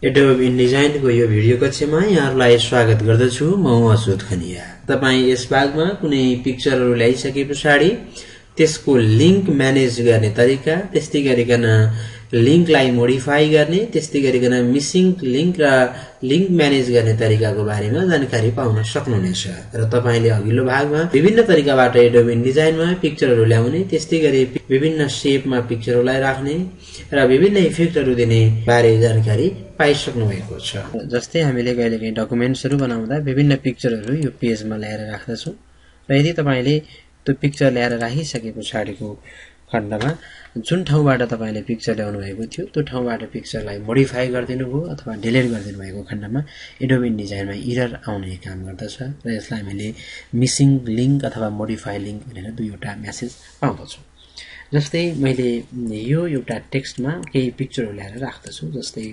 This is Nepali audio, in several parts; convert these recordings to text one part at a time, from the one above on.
एडोब इनडिजाइन को यो भिडियो कक्षामा यहाँहरुलाई स्वागत गर्दछु। म अशोक खनिया। तपाई यस भागमा कुनै पिक्चरहरु ल्याइसकेपछाडी त्यसको लिंक म्यानेज गर्ने तरिका, त्यस्तै गरिकन लिंकलाई मोडिफाई गर्ने, त्यस्तै गरिकन मिसिङ लिंक र लिंक म्यानेज गर्ने तरिकाको बारेमा जानकारी पाउन सक्नुहुनेछ। र तपाईले अघिल्लो भागमा विभिन्न तरिकाबाट एडोब इनडिजाइनमा पिक्चरहरु ल्याउने, त्यस्तै गरी विभिन्न शेपमा पिक्चरहरुलाई राख्ने र विभिन्न इफेक्टहरु दिने बारे जानकारी पाइसक्नु भएको छ। जस्तै हामीले कहिलेकाहीँ डकुमेन्ट्सहरु बनाउँदा विभिन्न पिक्चरहरु यो पेजमा ल्याएर राख्दछौं र यदि तपाईले त्यो पिक्चर ल्याएर राखिसकेपछाडीको खण्डमा जुन ठाउँबाट तपाईले पिक्चर ल्याउनु भएको थियो त्यो ठाउँबाट पिक्चरलाई मोडिफाई गर्दिनु भयो अथवा डिलिट गर्दिनु भएको खण्डमा एडोब इनडिजाइनमा एरर आउने काम गर्दछ र यसलाई हामीले मिसिङ लिंक अथवा मोडिफाई लिंक भनेर दुईवटा मेसेज पाउँदछौं। जस्तै मैले यो एउटा टेक्स्टमा केही पिक्चरहरु ल्याएर राख्दछु। जस्तै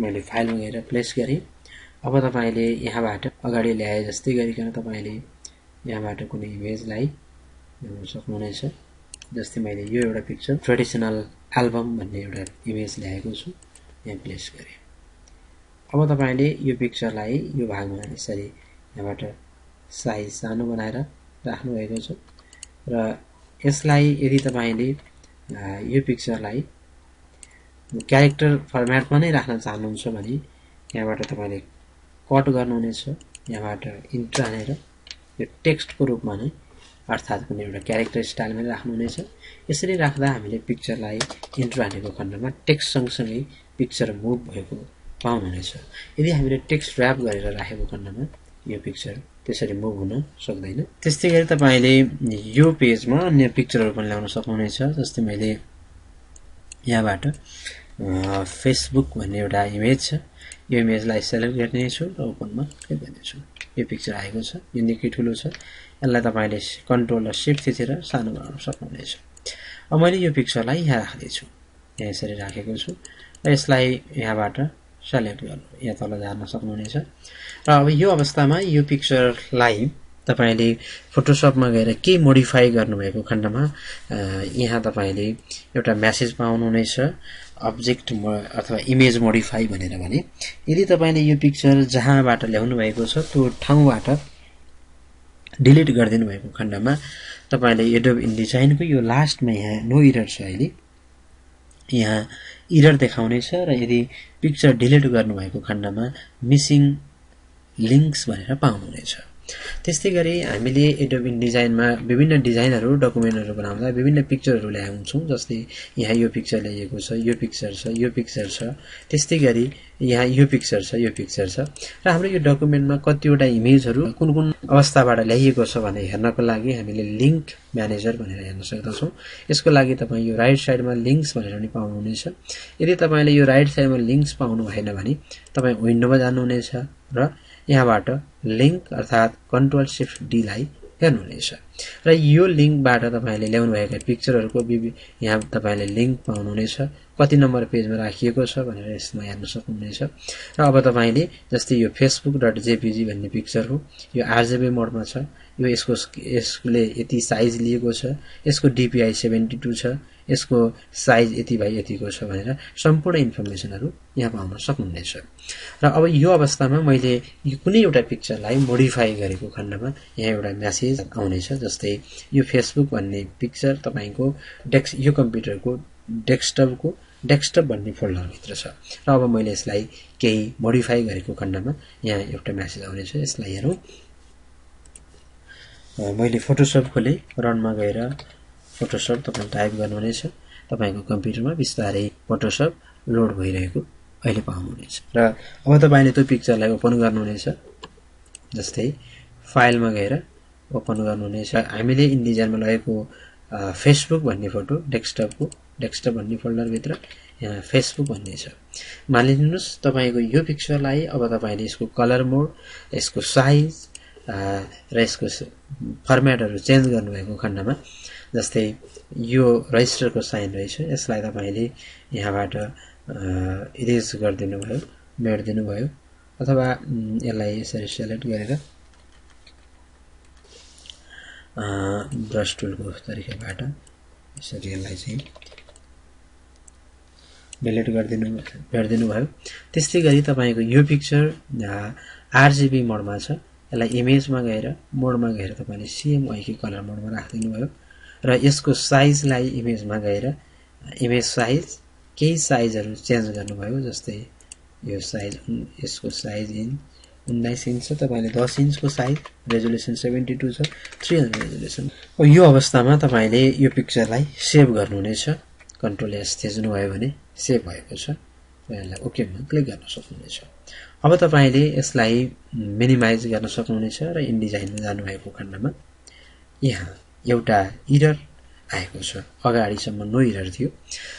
मैले फाइलमा गएर प्लेस गरे। अब तपाईले यहाँबाट अगाडि ल्याए जस्तै गरिकन तपाईले यहाँबाट कुनै इमेजलाई ल्याउन सक्नुहुनेछ। जस्तै मैले यो एउटा पिक्चर ट्रेडिसनल एल्बम भन्ने एउटा इमेज ल्याएको छु, यहाँ प्लेस गरे। अब तपाईले यो पिक्चरलाई यो भागमा यसरी यहाँबाट साइज सानो बनाएर राख्नु भएको छ र यसलाई यदि तपाईले यो पिक्चरलाई क्यारेक्टर फर्मेटमा नै राख्न चाहनुहुन्छ भने यहाँबाट तपाईले कट गर्नुहुनेछ। यहाँबाट इन्टर हानेर यो टेक्स्टको रूपमा नै अर्थात कुनै एउटा क्यारेक्टर स्टाइलमा राख्नुहुनेछ। यसरी राख्दा हामीले पिक्चरलाई इन्टर हानेको खण्डमा टेक्स्ट सँगसँगै पिक्चर मुभ भएको पाउनुहुनेछ। यदि हामीले टेक्स्ट र्याप गरेर राखेको खण्डमा यो पिक्चर त्यसरी मुभ हुन सक्दैन। त्यस्तै गरी तपाईले यो पेजमा अन्य पिक्चरहरु पनि ल्याउन सक्नुहुनेछ। जस्तै मैले यहाँबाट फेसबुक भन्ने एउटा इमेज छ, यो इमेजलाई सेलेक्ट गर्नेछु र ओपनमा क्लिक गर्नेछु। यो पिक्चर आएको छ, यो निकै ठूलो छ। यसलाई तपाईले कन्ट्रोल र शिफ्ट थिचेर सानो बनाउन सक्नुहुनेछ। अब मैले यो पिक्चरलाई यहाँ राख्दै छु, यहाँ यसरी राखेको छु र यसलाई यहाँबाट सेलेक्ट गर्नु यहाँ तल झार्न सक्नुहुनेछ। र अब यो अवस्थामा यो पिक्चरलाई तपाईले फोटोशपमा गएर के मोडिफाई गर्नुभएको खण्डमा यहाँ तपाईले एउटा मेसेज पाउनुहुनेछ, अब्जेक्ट अथवा इमेज मोडिफाई भनेर। भने यदि तपाईले यो पिक्चर जहाँबाट ल्याउनु भएको छ त्यो ठाउँबाट डिलिट गर्दिनु भएको खण्डमा तपाईले एडोब इनडिजाइनको यो लास्टमा यहाँ नो एरर छ, अहिले यहाँ एरर देखाउनेछ र यदि पिक्चर डिलिट गर्नुभएको खण्डमा मिसिङ लिंक्स भनेर पाउनुहुनेछ। त्यस्तै गरी हामीले एडोब इनडिजाइनमा विभिन्न डिजाइनहरु डकुमेन्टहरु बनाउँदा विभिन्न पिक्चरहरु ल्याउँछौं। जस्तै यहाँ यो पिक्चर ल्याएको छ, यो पिक्चर छ, यो पिक्चर छ, त्यस्तै गरी यहाँ यो पिक्चर छ, यो पिक्चर छ र हाम्रो यो डकुमेन्टमा कतिवटा इमेजहरु कुन कुन अवस्थाबाट ल्याइएको छ भनेर हेर्नको लागि हामीले लिंक म्यानेजर भनेर हेर्न सक्दछौं। यसको लागि तपाई यो राइट साइडमा लिंक्स भनेर पनि पाउनुहुनेछ। यदि तपाईले यो राइट साइडमा लिंक्स पाउनु भएन भने तपाई विन्डोमा जानुहुनेछ र यहाँबाट लिंक अर्थात कन्ट्रोल शिफ्ट डी लाई हेर्नुहुनेछ र यो लिंकबाट तपाईले ल्याउनु भएका पिक्चरहरुको यहाँ तपाईले लिंक पाउनुहुनेछ, कति नम्बर पेजमा राखिएको छ भनेर यसमा हेर्न सक्नुहुनेछ। र अब तपाईले जस्तै यो facebook.jpg भन्ने पिक्चर हो, यो आरजीबी मोडमा छ, यो यसले यति साइज लिएको छ, यसको DPI 72 छ, यसको साइज यति बाइ यतिको छ भनेर सम्पूर्ण इन्फर्मेसनहरु यहाँ पाउन सक्नुहुनेछ। र अब यो अवस्थामा मैले यो कुनै एउटा पिक्चरलाई मोडिफाई गरेको खण्डमा यहाँ एउटा मेसेज आउनेछ। जस्तै यो फेसबुक भन्ने पिक्चर तपाईको यो कम्प्युटरको डेस्कटप भन्ने फोल्डर भित्र छ र अब मैले यसलाई केही मोडिफाई गरेको खण्डमा यहाँ एउटा मेसेज आउनेछ। यसलाई हेरौं। मैले फोटोशप खोले, रनमा गएर फोटोशप तपाई टाइप गर्नुहुनेछ। तपाईको कम्प्युटरमा बिस्तारै फोटोशप लोड भइरहेको अहिले पाउनुहुनेछ र अब तपाईले त्यो पिक्चरलाई ओपन गर्नुहुनेछ। जस्तै फाइलमा गएर ओपन गर्नुहुनेछ। हामीले इनडिजाइनमा लगेको फेसबुक भन्ने फोटो डेस्कटप भन्ने फोल्डर भित्र यहाँ फेसबुक भन्ने छ। मानिलिनुस् तपाईको यो पिक्चरलाई अब तपाईले यसको कलर मोड, यसको साइज र यसको फर्मेटहरु चेन्ज गर्नुभएको खण्डमा जस्तै यो रजिस्टरको साइन रहेछ, यसलाई तपाईले यहाँबाट इरेज गर्दिनु भयो, मेट्दिनु भयो अथवा यसलाई यसरी सेलेक्ट गरेर ब्रश टुलको तरिकाबाट यसरी यसलाई चाहिँ डिलिट गरिदिनु भयो। त्यस्तै गरी तपाईको यो पिक्चर RGB मोडमा छ, यसलाई इमेजमा गएर मोडमा गएर तपाईले सेम वहीकै कलर मोडमा राखिदिनु भयो र यसको साइजलाई इमेजमा गएर इमेज साइज केही साइजहरु चेन्ज गर्नुभयो। जस्तै यो साइज, यसको साइज 19 इन्च छ, तपाईले 10 इन्चको साइज, रेजोल्युसन 72 छ, 300 रेजोल्युसन। यो अवस्थामा तपाईले यो पिक्चरलाई सेभ गर्नुहुनेछ। कन्ट्रोल एस थिच्नु भयो भने सेभ भएको छ र यसलाई ओके मा क्लिक गर्न सक्नुहुनेछ। अब तपाईले यसलाई मिनिमाइज गर्न सक्नुहुनेछ र इनडिजाइनमा जानुभएको खण्डमा यहाँ एउटा एरर आएको छ। अगाडिसम्म नो एरर थियो।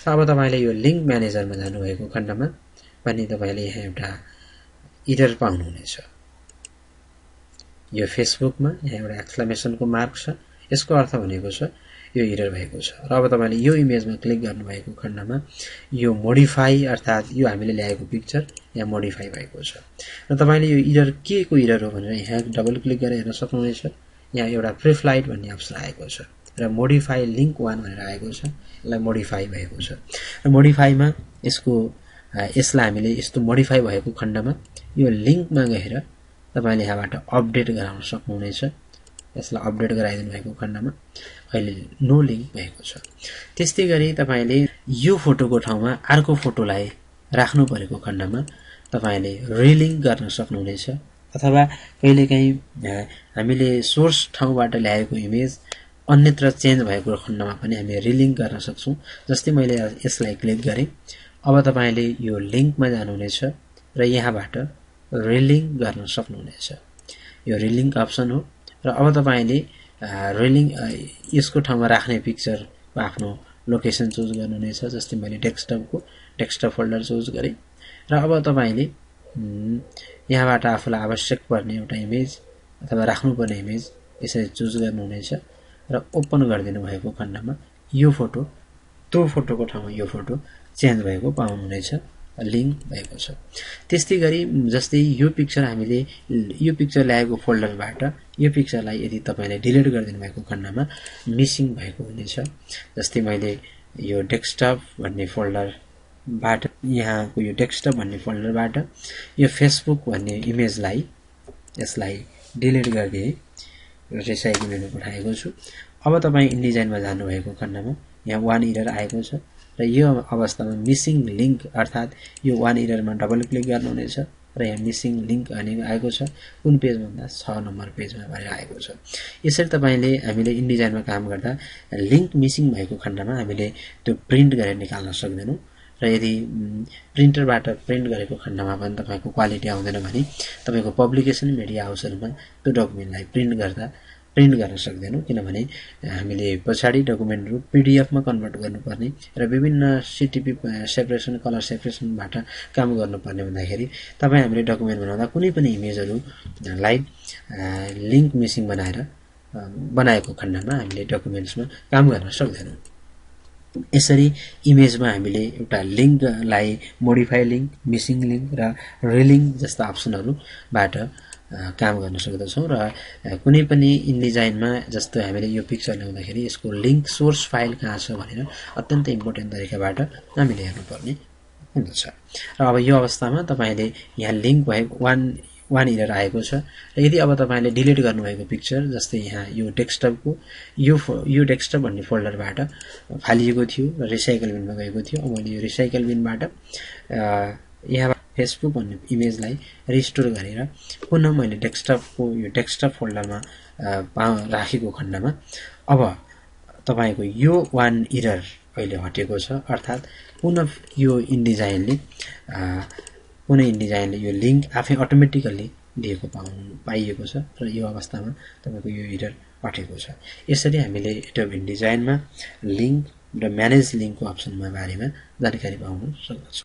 अब तपाईले यो लिंक म्यानेजरमा जानुभएको खण्डमा पनि तपाईले यहाँ एउटा एरर पाउनुहुनेछ। यो फेसबुकमा यहाँ एउटा एक्सक्लेमेसनको मार्क छ, यसको अर्थ भनेको छ यो एरर भएको छ। र अब तपाईले यो इमेजमा क्लिक गर्नुभएको खण्डमा यो मोडिफाई अर्थात यो हामीले ल्याएको पिक्चर यहाँ मोडिफाई भएको छ र तपाईले यो एरर के को एरर हो भनेर यहाँ डबल क्लिक गरेर हेर्न सक्नुहुनेछ। यहाँ एउटा प्री फ्लाइट भन्ने अप्सन आएको छ र मोडिफाई लिंक 1 भनेर आएको छ, यसलाई मोडिफाई भएको छ। र मोडिफाईमा यसलाई हामीले यस्तो मोडिफाई भएको खण्डमा यो लिंकमा गएर तपाईले यहाँबाट अपडेट गराउन सक्नुहुनेछ। यसलाई अपडेट गराइदिनु भएको खण्डमा अहिले नो लिंक भएको छ। त्यस्तै गरी तपाईले यो फोटोको ठाउँमा अर्को फोटोलाई राख्नु परेको खण्डमा तपाईले रिलिंक गर्न सक्नुहुनेछ। अथवा कहिलेकाहीँ हामीले सोर्स ठाउँबाट ल्याएको इमेज अन्यत्र चेन्ज भएको खण्डमा पनि हामी रिलिंक गर्न सक्छौं। जस्तै मैले यसलाई क्लिक गरे, अब तपाईले यो लिंकमा जानुहुनेछ र यहाँबाट रिलिंक गर्न सक्नुहुनेछ। यो रिलिंक अप्सन हो र अब तपाईले रिलिंक यसको ठाउँमा राख्ने पिक्चर आफ्नो लोकेसन चुज गर्नुहुनेछ। जस्तै मैले डेस्कटप फोल्डर चुज गरे र अब तपाईले यहाँबाट आफुलाई आवश्यक पर्ने एउटा इमेज अथवा राख्नुपर्ने इमेज यसरी चुज गर्नुहुनेछ र ओपन गरिदिनु भएको खण्डमा यो फोटो त्यो फोटोको ठाउँमा यो फोटो चेन्ज भएको पाउनुहुनेछ, लिंक भएको छ। त्यस्तै गरी जस्तै यो पिक्चर हामीले यो पिक्चर ल्याएको फोल्डरबाट यो पिक्चरलाई यदि तपाईले डिलिट गरिदिनु भएको खण्डमा मिसिङ भएको हुनेछ। जस्तै मैले यो डेस्कटप भन्ने फोल्डरबाट यहाँको यो डेस्कटप भन्ने फोल्डरबाट यो फेसबुक भन्ने इमेजलाई यसलाई डिलिट गरिदिए र रिसाइकल मेनु पठाएको छु। अब तपाई इनडिजाइनमा जानुभएको खण्डमा यहाँ 1 एरर आएको छ र यो अवस्थामा मिसिङ लिंक अर्थात यो 1 एररमा डबल क्लिक गर्नुहुनेछ र यहाँ मिसिङ लिंक आएको छ। कुन पेज भन्दा 6 नम्बर पेजमा भएर आएको छ। यसरी तपाईले हामीले इनडिजाइनमा काम गर्दा लिंक मिसिङ भएको खण्डमा हामीले त्यो प्रिन्ट गरेर निकाल्न सक्दैनौं र यदि प्रिन्टरबाट प्रिन्ट गरेको खण्डमा पनि तपाईको क्वालिटी आउँदैन भने तपाईको पब्लिकेसन मिडिया हाउसहरुमा त्यो डकुमेन्टलाई प्रिन्ट गर्न सक्दैनौं। किनभने हामीले पछाडी डकुमेन्टहरु पीडीएफ मा कन्भर्ट गर्नुपर्ने र विभिन्न सीटीपी सेपरेसन कलर सेपरेसनबाट काम गर्नुपर्ने हुँदाखेरि तपाई हामीले डकुमेन्ट बनाउँदा कुनै पनि इमेजहरुलाई लिंक मिसिङ बनाएको खण्डमा हामीले डकुमेन्ट्समा काम गर्न सक्दैनौं। यसरी इमेजमा हामीले एउटा लिंकलाई मोडिफाई लिंक, मिसिङ लिंक र रिलिंक जस्ता अप्सनहरुबाट काम गर्न सक्दछौं र कुनै पनि इनडिजाइनमा जस्तो हामीले यो पिक्चर ल्याउँदाखेरि यसको लिंक सोर्स फाइल कहाँ छ भनेर अत्यन्त इम्पोर्टेन्ट तरिकाबाट हामीले हेर्नुपर्ने हुन्छ। र अब यो अवस्थामा तपाईले यहाँ लिंक भएको 1 एरर आएको छ र यदि अब तपाईले डिलिट गर्नुभएको पिक्चर जस्तै यहाँ यो डेस्कटपको यो डेस्कटप भन्ने फोल्डरबाट फालिएको थियो र रिसाइकल बिनमा गएको थियो। अब मैले यो रिसाइकल बिनबाट यहाँ फेसबुक भन्ने इमेजलाई रिस्टोर गरेर पुनः मैले डेस्कटपको यो डेस्कटप फोल्डरमा राखेको खण्डमा अब तपाईको यो 1 एरर अहिले हटेको छ। अर्थात पुनः यो इनडिजाइनले यो लिंक आफै अटोमेटिकली दिएको पाइएको छ र यो अवस्थामा तपाईको यो एरर हटेको छ। यसरी हामीले एडोब इनडिजाइनमा लिंक र म्यानेज लिंकको अप्सनमा बारेमा जानकारी पाउन सक्छौं।